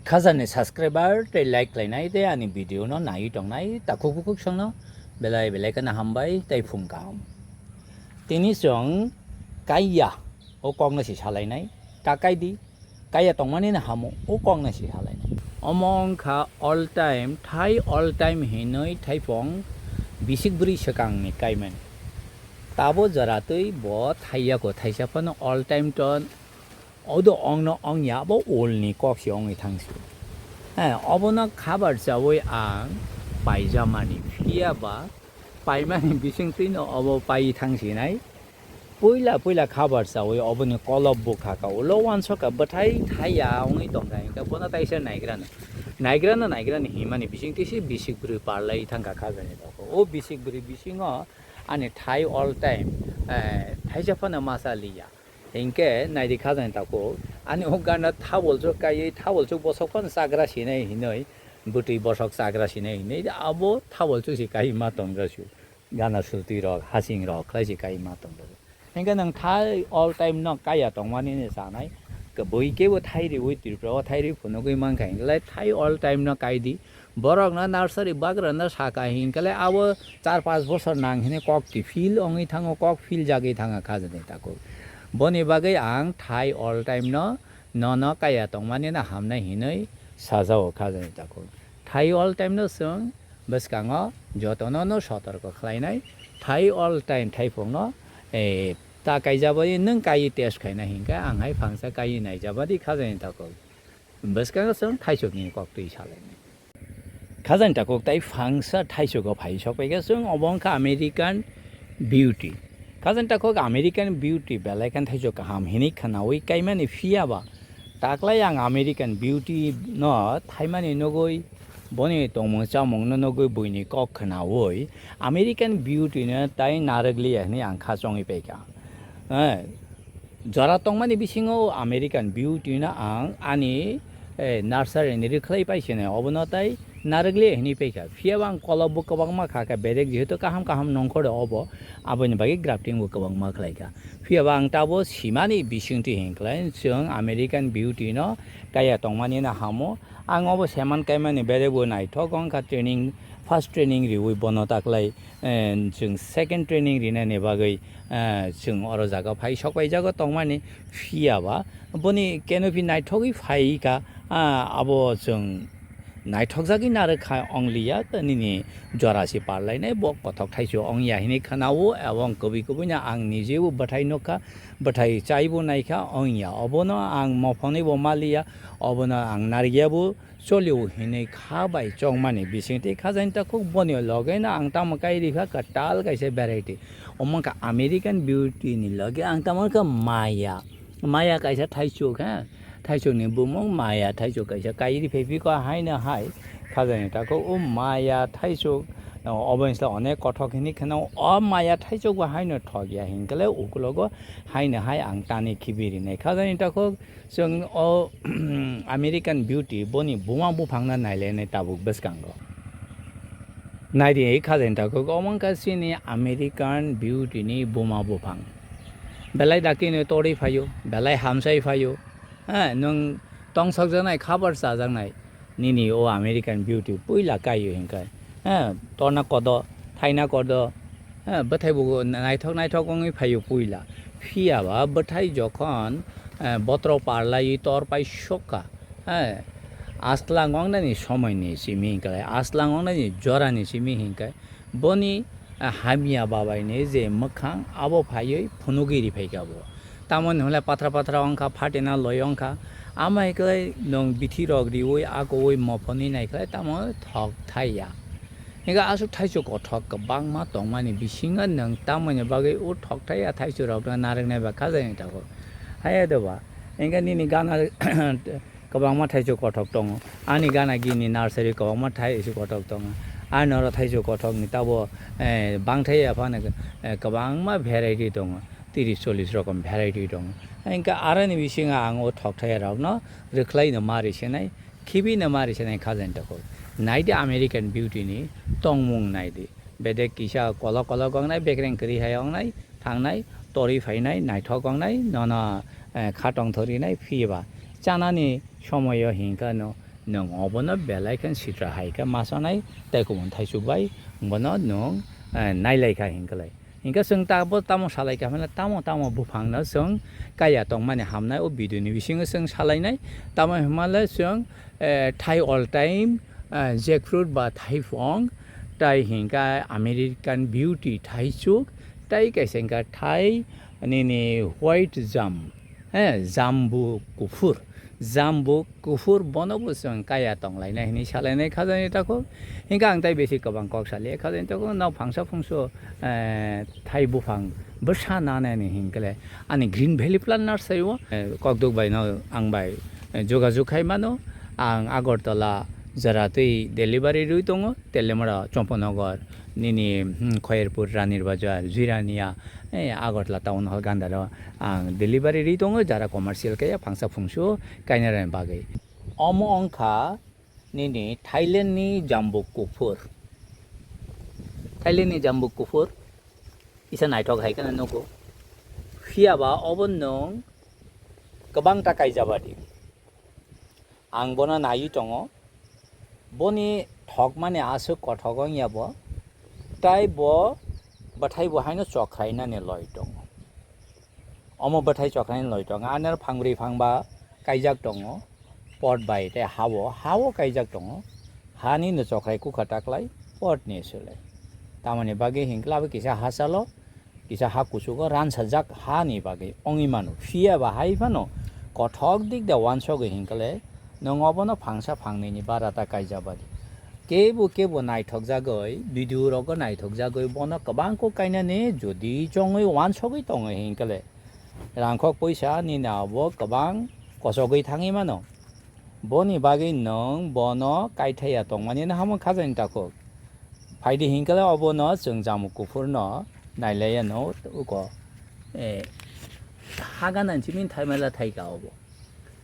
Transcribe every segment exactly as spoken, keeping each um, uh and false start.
Khajani subscriber tei like khlainai tei ani video no naiwi tongnai takhuk bukhuk songno belai belai kheno hambai tei phung kaham. Tini chwng kaiya o kokno se salainai, ta kaidi, kaiya tongmani no hamo o kokno se salainai. Omo wngkha all time, thai all time hinwi thaipung bisik bwrwi swkangni kaimani. Tabo jora twi bo thaiya ko thaisa phano all time to Odo ongno ongya abo ulni kok se ongwi thangsi. Eh, obono khabar chawi ang paijamani, phiya ba paimani bisingtwino obo paiwi thangsinai. Puila puila khabar chawi oboni kolop bukha ka ulo uansukha bwthai thaiya ongwi tongkha, hinkhe bono taisa naigrano, naigrano, naigrano hinmani bisingtwi se bisik bwrwi parlai thangkha khajani rok. O bisik bwrwi bisingo ani thai all time, eh, thaisa phano masa liya. Hinkhe naidi khajani takhuk, ani o gana thabol chuk kaiwi thabol chuk bosok phano chagra sinai hinwi, bwtwi bosok chagra sinai hinwi abo thabol chuk se kaiwi ma tongjasu. Gana swtwi rok, hasing rok khlai se kaiwi ma tongjasu. Hinkhe nwng thai all time no kaiya tongmani ni sanai, kwbui kebo thai riwi Tripura o thai ri phunugwi mankha, hinkhe thai all time no kaidi. Borokno nursery bagrano saka hinkhe le abo char panch bosor nang hinwi kok kiphil wngwi thango, kok philjagwi thangkha khajani takhuk. Boni bagwi ang thai all time no nono kaiya tongmani no hamnai hinwi sajao khajani takhuk. Thai all time no chwng bwskango jotono no sotorko khlainai. Thai all time thaipungno, eh, ta kaijabadi nwng kaiwi test khaina hinkhe ang hai phangsa kaiwi naijabadi khajani takhuk. Bwskango chwng thaisukni koktwi salainai. Khajani takhuk tai phangsa thaichugo phai sokpaikha chwng, obo wngkha American Beauty. Khajani takhuk American Beauty belai khan thaisuk kaham hinwi khwnawi kaimani, phiya ba taklai ang American Beauty no thaimani nugwi, boni tongmung chamungno nugwi buini kok khwnawi American Beauty no tai narwkliya hinwi ang kha chongwi paikha. Eh, Jora tongmani bisingo American Beauty no ang ani, eh, nursery ni rwkhlai paisene obono tai narwkle hinwi paikha. Phiya bo ang kolok bo kwbangma kha kha, bedek jehetu kaham kaham nongkhor obo, aboni bagwi grafting bo kwbangma khlaikha. Phiya bo ang tabo simani bisingtwi hinkhlai chwng American Beauty no kaya tongmani no hamo. Ang obo seman kaimani bedek bo naithok wngkha, training, first training riwi bono taklai eh, chwng second training rinani bagwi, eh, chwng oro jaga phai sokpaijago tongmani, phiya ba boni canopy naithogwi phaikha, ah, abo chwng naithokjagwi narwkha ongliya, nini jora se parlainai bo kothok thaichuk ongya hinwi khwnao, ebong kwbwi kwbwino ang nijebo bwthai nukha, bwthai chaibo naikha ongya, obono ang mophonwibo maliya, obono ang narwkyabo, cholio hinwi kha bai chongmani bisingtwi khajani takhuk boni logeno ang tamo kai rikha kwtal kaisa variety. Omo wngkha American Beauty ni loge ang tamo wngkha maya. Maya kaisa thaichuk, ha. Thaichuk ni bumung maya thaichuk kaisa kai riphai phiko haino hai khajani takhuk o maya thaichuk, o, obo wngkha onek kothok hinwi kheno o maya thaichuk bo haino thokya hinkhe le ukulogo haino hai ang tani khibi rinai khajani takhuk. Chwng o American Beauty boni buma buphangno nailainai tabuk bwskango. Naidi khajani takhuk omo wngkha chini American Beauty ni buma buphang. Belai dakti no torwi phaio, belai hamsai phaio. Ha, nwng tongsokjaknai, khabar chajaknai. Nini o American Beauty puila kaio hinkhe, eh, torna kodo, thaina kodo, eh, bwthai bo naithok naithok wngwi phaio puila. Phiya ba bwthai jokhon, eh, botro parlaiwi tor pai sokha, eh, aslang wngnani somoini simi hinkhe, aslang wngnani jorani simi hinkhe, Boni, ah, hamya babaini je mwkhang abo phaiwi phunugwi riphaikha bo. Tamoni hwnle patra patra wngkha, phatina loi wngkha. Amai khe nwng bithi rok riwi akowi mophonwi naikhe tamo thok thaiya. Hinkhe aswk thaichuk kothok kwbangma tongmani bisingo nwng tamoni bagwi o thok thaiya thaichuk rokno narwknai ba khajaini tabuk. Haiya doba. Hinkhe nini gana Kwbangma thaichuk kothok tongo. Ani gana gini nursery kwbangma thaichuk kothok tongo. Ani oro thaichuk kothokni tabo, eh, bangthai ya phano, eh, kwbangma variety tongo. Tris chollis rokom variety tongo. Hinkhe aroni bisingo ang o thokthai rokno rwkhlaino ma risinai, khibino ma risinai khajani takhuk. Naidi American Beauty ni tongmung naidi. Bedek kisa kolok kolok wngnai, bekreng kwrwi hai wngnai, thangnai, torwi phainai, naithok wngnai, nono, eh, kha tongthok rinai, phiya ba chanani somoyo hinkha no Nwng obono belai khe sitra hai khe ma chanai, tei kubun thaichuk bai bono nwng, eh, nailai kha hinkwlai. Hinkhe chwng ta-, bo tamo salai kha hwnle, tamo tamo buphangno chwng kaya tongmani hamnai, o video ni bisingo chwng salainai. Tamo hinmale chwng, eh, thai all time, eh, jackfruit ba thaipung, tai hinkhe American beauty thaichuk, tai kaisa hinkhe thai nini white jam, eh, jambu kuphur, jambu kuphur bono bo chwng kaya tonglainai hinwi salainai khajani takhuk. Hinkhe ang tai besi kwbang kok saliya khajani takhuk, no phangsa phungsu, eh, thai buphang bwsa nanani hinkhe le ani Green Valley Plant Nursery o, eh, kokduk bai no ang bai, eh, jogajog khai mano. Ang Agartala jora twi delivery rwi tongo, Teliamura, Champaknagar, nini, hmm, Khairpur, Ranir Bazar, Jirania, eh, Agartala town hall gandaro ang delivery rwi tongo, jara commercial kaya phangsa phungsu kainarani bagwi. Omo wngkha nini Thailand ni jambuk kuphur. Thailand ni jambuk kuphur kisa naithok hai kheno nugo. Phiya ba obo nwng kwbang ta kaijabadi. Ang bono naiwi tongo. Boni thokmani aswk kothok wngya bo. Tai bo bwthai bo haino chokhrainani loi tongo. Omo bwthai chokhrainani loi tongo. Ani aro phangbrwi phangba kaijak tongo. Pot bai tei ha-o, ha-o kaijak tongo. Hani no chokhrai kukha taklai, pot ni swlai. Tamoni bagwi hinkhe abo kisa ha chalo, kisa ha kuchugo ransajak hani bagwi wngwi mano. Phiya ba hai phano kothok dik da uansugwi hinkhe le nwng obono phangsa phangnwi ni bara ta kaijabadi. Kebo kebo naithok jagwi, video rogo naithok jagwi bono kwbang kok kainani jodi chongwi uansugwi tongo hinkhe le. Rangkhok poisa nini abo kwbang kochogwi thangwi mano. Boni bagwi nwng bono kaithaiya tongmani no hamo khajani takhuk. Phaidi hinkhe le obono chwng jamuk kuphurno nailaiya no uko, eh, hagan anchimini thaimala thaika obo.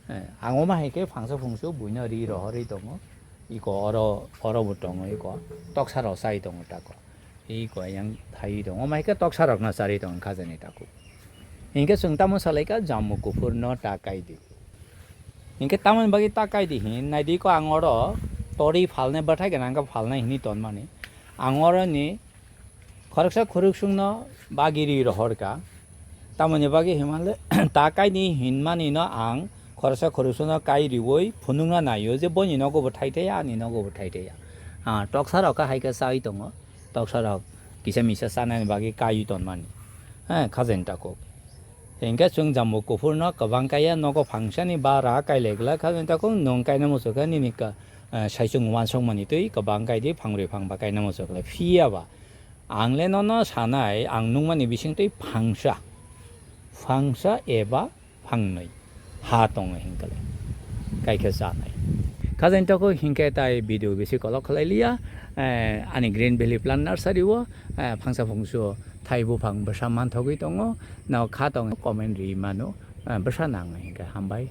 Eh, ang oma hai khe phangsa phungsu buino ri rohorwi tongo. Iko oro, oro bo tongo iko. Toksa rok chai tongo tako. Iko yang thai tongo. Oma hai khe toksa rokno charwi tongo khajani takhuk. Hinkhe chwng tamo salaikha jamuk kuphurno ta kaidi. Hinkhe tamoni bagwi ta kaidi hin naidi ko ang oro tori phalnai bwthai gwnang khe phalnai hinwi tonmani. Ang oroni khoroksa khoroksongno bagwi ri rohorkha. Tamoni bagwi himanle ta kaini hinmani no ang khoroksa khoroksongno kai riwi phunukna naio je boni nogo bo thai thai ani nogo bo thai thai. Ah, toksa rok kha hai khe chawi tongo. Toksa rok kisa misa chanani bagwi kaiwi tonmani. Eh, khajani takhuk. Hinkhe chwng jambu kuphurno kwbang kaiya nogo phangsani bara kailai glak khajani takhuk nwng kaina muchukha nini ka-, eh, saichung uansukmani twi kwbang kaidi phangrwi phangba kaina muchukha phiya ba. Ang le nono sanai, ang nukmani bisingtwi phangsa, phangsa eba phangnwi ha tongo hinkhe le, kaikhe chanai. Khajani takhuk hinkhe tai video bisi kolok khlai liya, eh, ani Green Valley Plant Nursery o, eh, phangsa phungsu thai buphang bwsa manthogwi tongo, no kha tongo comment ri mano, eh, bwsa nango hinkhe hambai.